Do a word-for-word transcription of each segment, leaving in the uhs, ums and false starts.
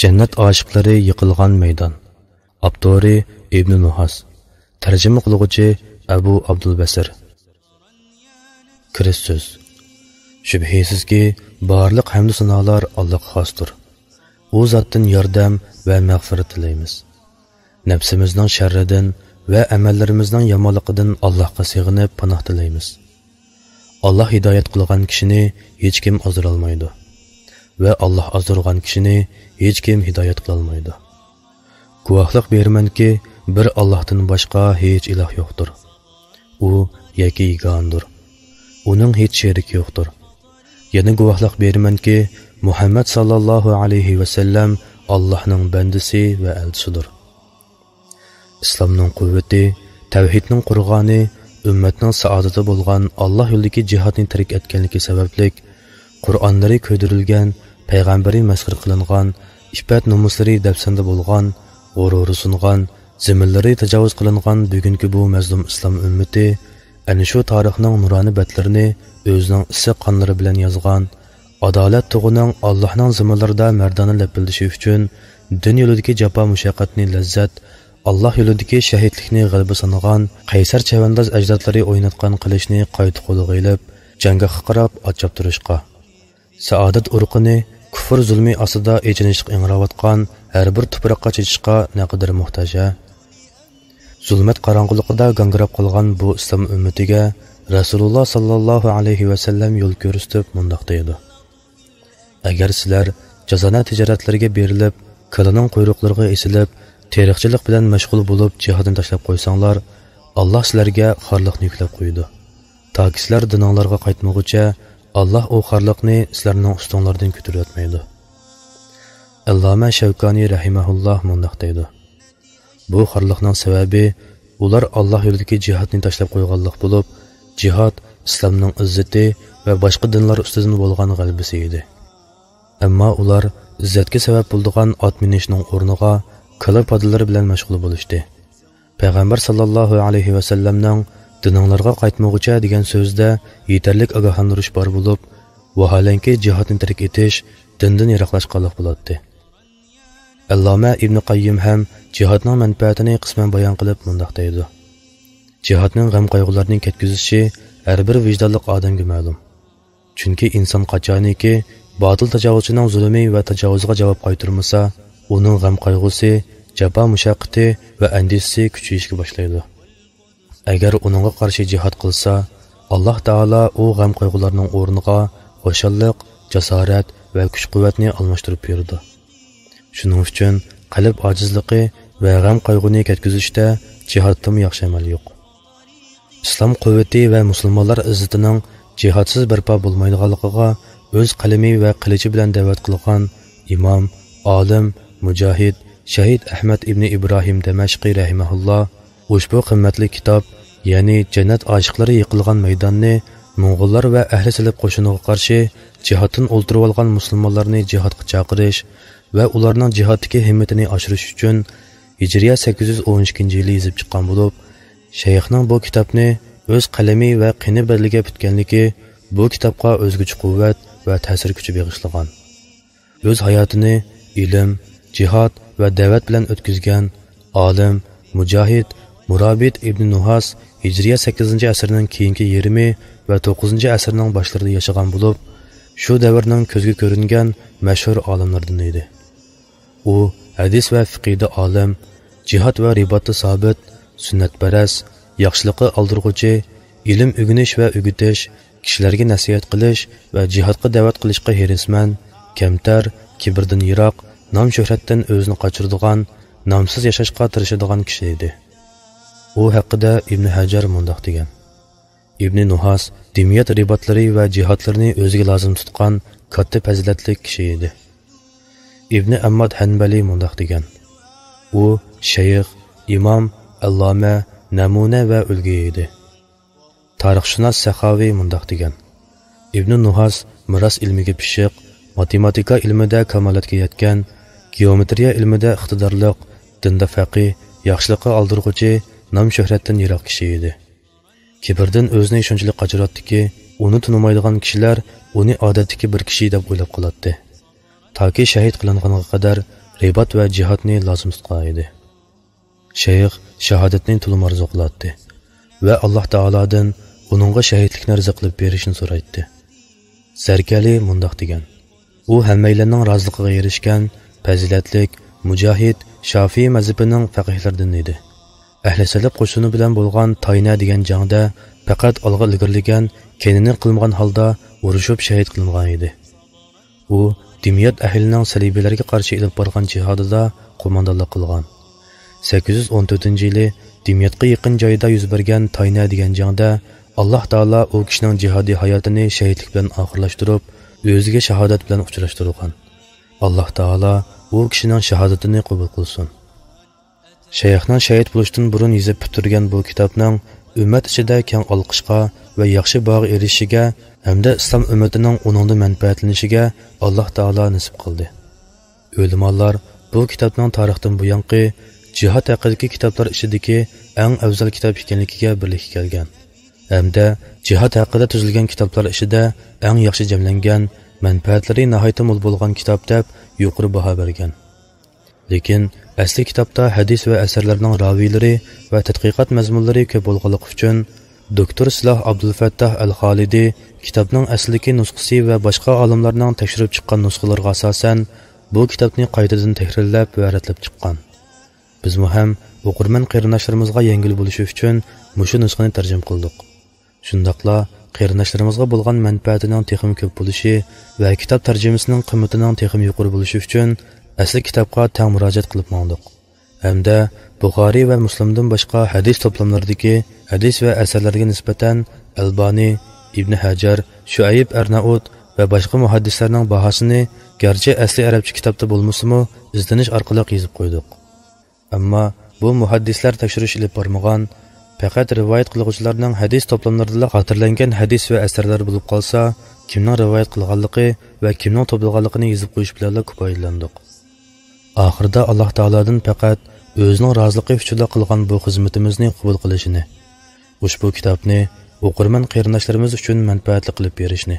جەننەت ئاشىقلىرى يىقىلغان مەيدان. ئاپتورى ئىبنى نۇھاس. تەرجىمە قىلغۇچى ئەبۇ ئابدۇلبەسىر. كىرىش سۆز. شۈبھىسىزكى، بارلىق ھەمدۇ سانالار ئاللاغا خاستۇر. ئۇ زاتتىن ياردەم ۋە مەغپىرەت تىلەيمىز. نەپسىمىزنىڭ شەررىدىن ۋە ئەمەللىرىمىزنىڭ يامانلىقىدىن ئاللاھقا سېغىنىپ پاناھ تىلەيمىز. ئاللاھ ھىدايەت قىلغان كىشىنى ھېچكىم ئازدۇرالمايدۇ ۋە ئاللاھ ئازدۇرغان كىشىنى ھېچكىم ھىدايەت قىلالمايدۇ. گۇۋاھلىق بېرىمەنكى، بىر ئاللاھتىن باشقا ھېچ ئىلاھ يوقتۇر. ئۇ يەككە يېگانىدۇر. ئۇنىڭ ھېچ شېرىكى يوقتۇر. يەنە گۇۋاھلىق بېرىمەنكى، مۇھەممەد ساللاللاھۇ ئەلەيھى ۋەسەللەم ئاللاھنىڭ بەندىسى ۋە ئەلچىسىدۇر. ئىسلامنىڭ قۇۋۋىتى، تەۋھىدنىڭ قۇرغانى، ئۈممەتنىڭ سائادىتى بولغان ئاللاھ يولىدىكى جىھادنى تەرك ئەتكەنلىكى سەۋەبلىك، قۇرئانلىرى كۆيدۈرۈلگەن، پەيغەمبىرى مەسخىرە قىلىنغان، ئىپپەت-نومۇسلىرى دەپسەندە بولغان، غۇرۇرى سۇنغان، زېمىنلىرى تاجاۋۇز قىلىنغان بۈگۈنكى بۇ مەزلۇم ئىسلام ئۈممىتى ئەنە شۇ تارىخنىڭ نۇرانە بەتلىرىنى ئۆزىنىڭ ئىسسىق قانلىرى بىلەن يازغان، ئادالەت تۇغىنىڭ ئاللاھنىڭ زېمىنلىرىدا مەردانە لەپىلدىشى ئۈچۈن دىن يولىدىكى جاپا-مۇشەققەتنى لەززەت، ئاللاھ يولىدىكى شەھىدلىكنى غەلىبە سانىغان قەيسەر چەۋەنداز ئەجدادلىرى ئويناتقان قىلىچنى قايتا قولىغا ئېلىپ، جەڭگاھقا قاراپ ئات چاپتۇرۇشقا، سائادەت ئۇرۇقىنى كۇفر زۇلمى ئاستىدا ئېچىنىشلىق ئىڭراۋاتقان ھەر بىر تۇپراققا چېچىشقا نەقەدەر موھتاج ھە! زۇلمەت قاراڭغۇلۇقىدا گاڭگىراپ قالغان بۇ ئىسلام ئۈممىتىگە رەسۇلۇللاھ ساللاللاھۇ ئەلەيھى ۋەسەللەم يول كۆرسىتىپ مۇنداق دەيدۇ: ئەگەر سىلەر جازانە تىجارەتلىرىگە بېرىلىپ، كالىنىڭ قۇيرۇقلىرىغا ئېسىلىپ، تېرىقچىلىق بىلەن مەشغۇل بولۇپ جىھادنى تاشلاپ قويساڭلار، ئاللاھ سىلەرگە خارلىقنى يۈكلەپ قويىدۇ. تاكى سىلەر دىنىڭلارغا قايتمىغۇچە، ئاللاھ ئۇ خارلىقنى سىلەرنىڭ ئۈستۈڭلاردىن كۆتۈرۈۋەتمەيدۇ. ئەللامە شەۋكانى رەھىمەھۇللاھ مۇنداق دەيدۇ: بۇ خارلىقنىڭ سەۋەبى ئۇلار ئاللاھ يولىدىكى جىھادنى تاشلاپ قويغانلىق بولۇپ، جىھاد ئىسلامنىڭ ئىززىتى ۋە باشقا دىنلار ئۈستىدىن بولغان غەلىبىسى ئىدى. ئەمما ئۇلار ئىززەتكە سەۋەب بولىدىغان ئات مىنىشنىڭ ئورنىغا كالا پادىلىرى بىلەن مەشغۇل بولۇشتى. پەيغەمبەر ساللاللاھۇ ئەلەيھى ۋەسەللەمنىڭ «دىنىڭلارغا قايتمىغۇچە» دېگەن سۆزىدە يېتەرلىك ئاگاھلاندۇرۇش بار بولۇپ، ۋاھالەنكى جىھادنى تەرك ئېتىش دىندىن يىراقلاشقانلىق بولاتتى. ئەللامە ئىبنى قەييىم ھەم جىھادنىڭ مەنپەئەتىنى قىسمەن بايان قىلىپ مۇنداق دەيدۇ: جىھادنىڭ غەم-قايغۇلارنى كەتكۈزۈشى ھەر بىر ۋىجدانلىق ئادەمگە مەلۇم. چۈنكى ئىنسان قاچانكى باتىل تاجاۋۇزچىنىڭ زۇلۇمى ۋە تاجاۋۇزىغا جاۋاب قايتۇرمىسا، ئۇنىڭ غەم-قايغۇسى، جاپا-مۇشەققىتى ۋە ئەندىشىسى كۈچىيىشكە باشلايدۇ. ئەگەر ئۇنىڭغا قارشى جىھاد قىلسا، ئاللاھ تائالا ئۇ غەم-قايغۇلارنىڭ ئورنىغا خۇشاللىق، جاسارەت ۋە كۈچ-قۇۋۋەتنى ئالماشتۇرۇپ بېرىدۇ. شۇنىڭ ئۈچۈن قەلب ئاجىزلىقى ۋە غەم-قايغۇنى كەتكۈزۈشتە جىھادتىنمۇ ياخشى ئەمەل يوق. ئىسلام قۇۋۋىتى ۋە مۇسۇلمانلار ئىززىتىنىڭ جىھادسىز بەرپا بولمايدىغانلىقىغا ئۆز قەلىمى ۋە قىلىچى بىلەن دەۋەت قىلغان ئىمام، ئالىم، مۇجاھىد، شەھىد ئەھمەد ئىبنى ئىبراھىم دەمەشقى رەھىمەھۇللا ئۇشبۇ قىممەتلىك كىتاب، يەنى جەننەت ئاشىقلىرى يىقىلغان مەيداننى موڭغۇللار ۋە ئەھلى سېلىپ قوشۇنىغا قارشى جىھادتىن ئولتۇرۇۋالغان مۇسۇلمانلارنى جىھادقا چاقىرىش ۋە ئۇلارنىڭ جىھادتىكى ھىممىتىنى ئاشۇرۇش ئۈچۈن ھىجرىيە سەككىز يۈز ئون ئىككىنچى يىلى يېزىپ چىققان بولۇپ، شەيخنىڭ بۇ كىتابنى ئۆز قەلىمى ۋە قېنى بەدىلىگە پۈتكەنلىكى بۇ كىتابقا ئۆزگىچە قۇۋۋەت ۋە تەسىر كۈچى بېغىشلىغان. ئۆز ھاياتىنى ئىلىم، جىھاد ۋە دەۋەت بىلەن ئۆتكۈزگەن ئالىم، مۇجاھىد، مۇرابىت ئىبنى نۇھاس ھىجرىيە سەككىزىنچى ئەسىرنىڭ كېيىنكى يېرىمى ۋە توققۇزىنچى ئەسىرنىڭ باشلىرىدا ياشىغان بولۇپ، شۇ دەۋرنىڭ كۆزگە كۆرۈنگەن مەشھۇر ئالىملىرىدىن ئىدى. ئۇ ھەدىس ۋە فىقىدا ئالىم، جىھاد ۋە رىباتتا سابىت، سۈننەتپەرەس، ياخشىلىققا ئالدىرغۇچى، ئىلىم ئۆگىنىش ۋە ئۆگىتىش، كىشىلەرگە نەسىھەت قىلىش ۋە جىھادقا دەۋەت قىلىشقا ھېرىسمەن، كەمتەر، كىبىردىن يىراق، نام-شۆھرەتتىن ئۆزىنى قاچۇرىدىغان، نامسىز ياشاشقا تىرىشىدىغان كىشى ئىدى. ئۇ ھەققىدە ئىبنى ھەجەر مۇنداق دېگەن: ئىبنى نۇھاس دىميەت رىباتلىرى ۋە جىھادلىرىنى ئۆزىگە لازىم تۇتقان كاتتا پەزىلەتلىك كىشى ئىدى. ئىبنى ئەمماد ھەنبەلى مۇنداق دېگەن: ئۇ شەيخ، ئىمام، ئەللامە، نەمۇنە ۋە ئۈلگە ئىدى. تارىخشۇناس سەخاۋى مۇنداق دېگەن: ئىبنى نۇھاس مىراس ئىلمىگە پىششىق، ماتېماتىكا ئىلمىدە كامالەتكە يەتكەن، گېئومېترىيە ئىلمىدە ئىقتىدارلىق، دىندا پەقىھ، ياخشىلىققا ئالدۇرغۇچى، نام-شۆھرەتتىن يىراق كىشى ئىدى. كىبىردىن ئۆزىنى شۇنچىلىك قاچۇراتتىكى، ئۇنى تونۇمايدىغان كىشىلەر ئۇنى ئادەتتىكى بىر كىشى دەپ ئويلاپ قالاتتى. تاكى شەھىد قىلىنغانغا قەدەر ئىبادەت ۋە جىھادنى لازىم تۇتقان ئىدى. شەيخ شاھادەتنى تولىمۇ ئارزۇ قىلاتتى ۋە ئاللاھ تائالادىن ئۇنىڭغا شەھىدلىكنى رىزا قىلىپ بېرىشنى سورايتتى. زەركەلى مۇنداق دېگەن: ئۇ ھەممەيلەننىڭ رازىلىقىغا ئېرىشكەن پەزىلەتلىك، مۇجاھىد، شافىئىي مەزھىپىنىڭ فەقىھلىرىدىن ئىدى. ئەھلى سەلەپ قوشۇنى بىلەن بولغان تاينە دېگەن جەڭدە پەقەت ئالغا ئىلگىرىلىگەن، كەينىنى قىلمىغان ھالدا ئۇرۇشۇپ شەھىد قىلىنغان ئىدى. ئۇ دىميەت ئەھلىنىڭ سەلىبىيلەرگە قارشى ئېلىپ بارغان جىھادىدا قوماندانلىق قىلغان. سەككىز يۈز ئون تۆتىنچى يىلى دىميەتقا يېقىن جايدا يۈز بەرگەن تاينە دېگەن جەڭدە ئاللاھ تائالا ئۇ كىشىنىڭ جىھادىي ھاياتىنى شەھىدلىك بىلەن ئاخىرلاشتۇرۇپ، ئۆزىگە شاھادەت بىلەن ئۇچراشتۇرغان. ئاللاھ تائالا ئۇ كىشىنىڭ شاھادىتىنى قوبۇل قىلسۇن. شەيخنىڭ شەھىد بولۇشتىن بۇرۇن يېزىپ پۈتتۈرگەن بۇ كىتابنىڭ ئۈممەت ئىچىدە كەڭ ئالقىشقا ۋە ياخشى باھاغا ئېرىشىشىگە ھەمدە ئىسلام ئۈممىتىنىڭ ئۇنىڭدىن مەنپەئەتلىنىشىگە ئاللاھ تائالا نېسىپ قىلدى. ئۆلىمالار بۇ كىتابنىڭ تارىختىن بۇيانقى جىھاد ھەققىدىكى كىتابلار ئىچىدىكى ئەڭ ئەۋزەل كىتاب ئىكەنلىكىگە بىرلىككە كەلگەن ھەمدە جىھاد ھەققىدە تۈزۈلگەن كىتابلار ئىچىدە ئەڭ ياخشى جەملەنگەن، مەنپەئەتلىرى ناھايىتى مول بولغان كىتاب دەپ يۇقىرى باھا بەرگەن. لېكىن ئەسلى كىتابتا ھەدىس ۋە ئەسەرلەرنىڭ راۋىيلىرى ۋە تەتقىقات مەزمۇنلىرى كۆپ بولغانلىقى ئۈچۈن، دوكتور سىلاھ ئابدۇلفەتتاھ ئەل خالىدى كىتابنىڭ ئەسلىدىكى نۇسخىسى ۋە باشقا ئالىملارنىڭ تەكشۈرۈپ چىققان نۇسخىلىرىغا ئاساسەن، بۇ كىتابنى قايتىدىن تەھرىرلەپ ۋە رەتلەپ چىققان. بىزمۇ ھەم ئوقۇرمەن قېرىنداشلىرىمىزغا يەڭگىل بولۇشى ئۈچۈن مۇشۇ نۇسخىنى تەرجىمە قىلدۇق. شۇنداقلا قېرىنداشلىرىمىزغا بولغان مەنپەئەتىنىڭ تېخىمۇ كۆپ بولۇشى ۋە كىتاب تەرجىمىسىنىڭ قىممىتىنىڭ تېخىمۇ يۇقىرى بولۇشى ئۈچۈن ئەسلى كىتابقا تەڭ مۇراجىئەت قىلىپ ماڭدۇق. ھەمدە بۇخارىي ۋە مۇسلىمدىن باشقا ھەدىس توپلاملىرىدىكى ھەدىس ۋە ئەسەرلەرگە نىسبەتەن ئەلبانى، ئىبنى ھەجەر، شۇئەيب ئەرنائۇت ۋە باشقا مۇھەددىسلەرنىڭ باھاسىنى گەرچە ئەسلى ئەرەبچە كىتابتا بولمىسىمۇ ئىزدىنىش ئارقىلىق يېزىپ قويدۇق. ئەمما بۇ مۇھەددىسلەر تەكشۈرۈش ئېلىپ بارمىغان، پەقەت رىۋايەت قىلغۇچىلارنىڭ ھەدىس توپلاملىرىدىلا خاتىرىلەنگەن ھەدىس ۋە ئەسەرلەر بولۇپ قالسا، كىمنىڭ رىۋايەت قىلغانلىقى ۋە كىمنىڭ توپلىغانلىقىنى يېزىپ قويۇش بىلەنلا كۇپايىلاندۇق. ئاخىرىدا ئاللاھ تائالادىن پەقەت ئۆزىنىڭ رازىلىقى ئۈچۈنلا قىلغان بۇ خىزمىتىمىزنى قوبۇل قىلىشىنى، ئۇشبۇ كىتابنى ئوقۇرمەن قېرىنداشلىرىمىز ئۈچۈن مەنپەئەتلىك قىلىپ بېرىشنى،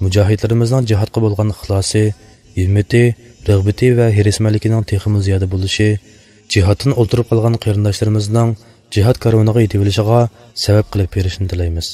مۇجاھىدلىرىمىزنىڭ جىھادقا بولغان ئىخلاسى، ھىممىتى، رىغبىتى ۋە ھېرىسمەنلىكىنىڭ تېخىمۇ زىيادە بولۇشى، جىھادتىن ئولتۇرۇپ قالغان قېرىنداشلىرىمىزنىڭ جىھاد كارۋىنىغا يېتىۋېلىشىغا سەۋەب قىلىپ بېرىشىنى تىلەيمىز.